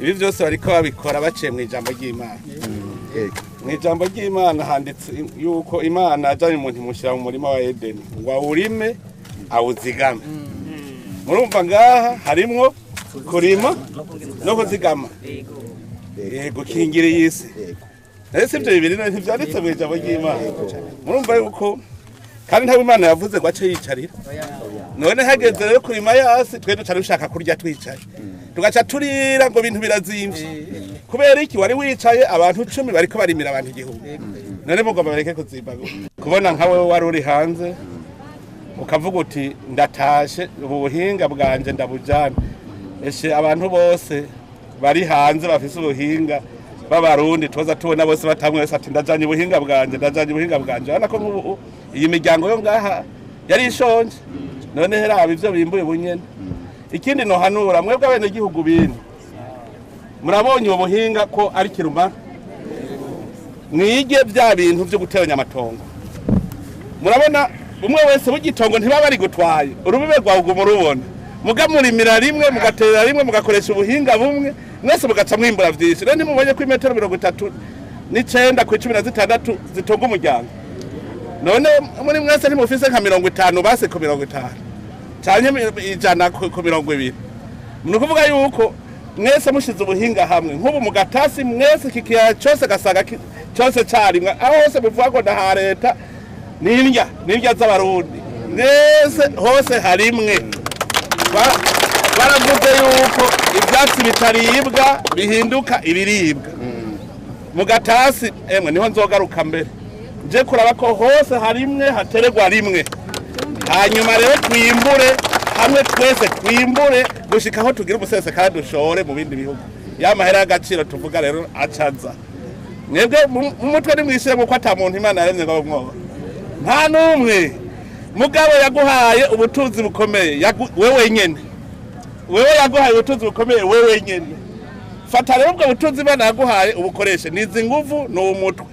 Ibi byose bariko babikora baciye mu ijambo ry'Imana. Mu ijambo ry'Imana handitse yuko Imana ajanye umuntu imushyira mu murima wa Edeni ngo awurime awuzigame. Murumva ngaha harimwo kurima no kuzigama, gukingira iyi si. Ese ibyo bibiri ntivyanditse mu ijambo ry'Imana? Murumva yuko kandi ntabwo Imana yavuze ngo ace yicarira. None hageze rero kurima yasi, twe duca dushaka kurya twicaye, tugaca turira ngo ibintu birazimvye. Kubera iki? Wari wicaye abantu 10 bariko barimira abantu igihugu. None mugomba bareke kuzimba gute? Kubona nka wewe wari uri hanze ukavuga uti ndatashe, ubu buhinga bwanje ndabujana. Eshe abantu bose bari hanze bafise ubuhinga b'Abarundi tuza tubona bose batamwe wese ati ndajanye ubuhinga bwanje, ndajanye ubuhinga bwanje. Urabona ko nk'ubu iyi miryango yo ngaha yari ishonje, none heraba ivyo bimbuye bunyene. Ikindi nohanura mwebwe abenegihugu bino, murabonye ubu buhinga ko ari kirumara, mwige vya bintu vyo guteranya amatongo. Murabona umwe wese w'igitongo ntibaba bari gutwaye urubibe rwawe uguma urubona, mugamurimira rimwe, mugaterera rimwe, mugakoresha ubuhinga bumwe, mwese mugaca mwimbura vyinshi. Rero ntimubonye ko imetero 39 ku 16 zitonga umuryango? None muri mwese ntimufise nka 50 base ku 50 canke 100 ku 20? Ni ukuvuga yuko mwese mushize ubuhinga hamwe, nk'ubu mu gatasi mwese iki kiyaya cose gasanga cose carimwe, aho hose muvuga ngo ndaha leta, n'indya n'indya z'Abarundi, mwese hose harimwe. Baravuze yuko ivyatsi bitaribwa bihinduka ibiribwa mu gatasi. Emwe niho nzogaruka mbere nje kuraba ko hose harimwe hateregwa rimwe, hanyuma rero twimbure hamwe twese, twimbure gushika aho tugira umusesekara dushore mu bindi bihugu. Ya mahera y'agaciro tuvuga rero acaza. Mwebwe mu mutwe nimwishire ko ata muntu Imana yaremye ngo mwoba, nta n'umwe. Mugabo yaguhaye ubutunzi bukomeye, wewe nyene, wewe yaguhaye ubutunzi bukomeye wewe nyene. Fata rero ubwo butunzi Imana yaguhaye ubukoreshe. Nizi nguvu ni umutwe.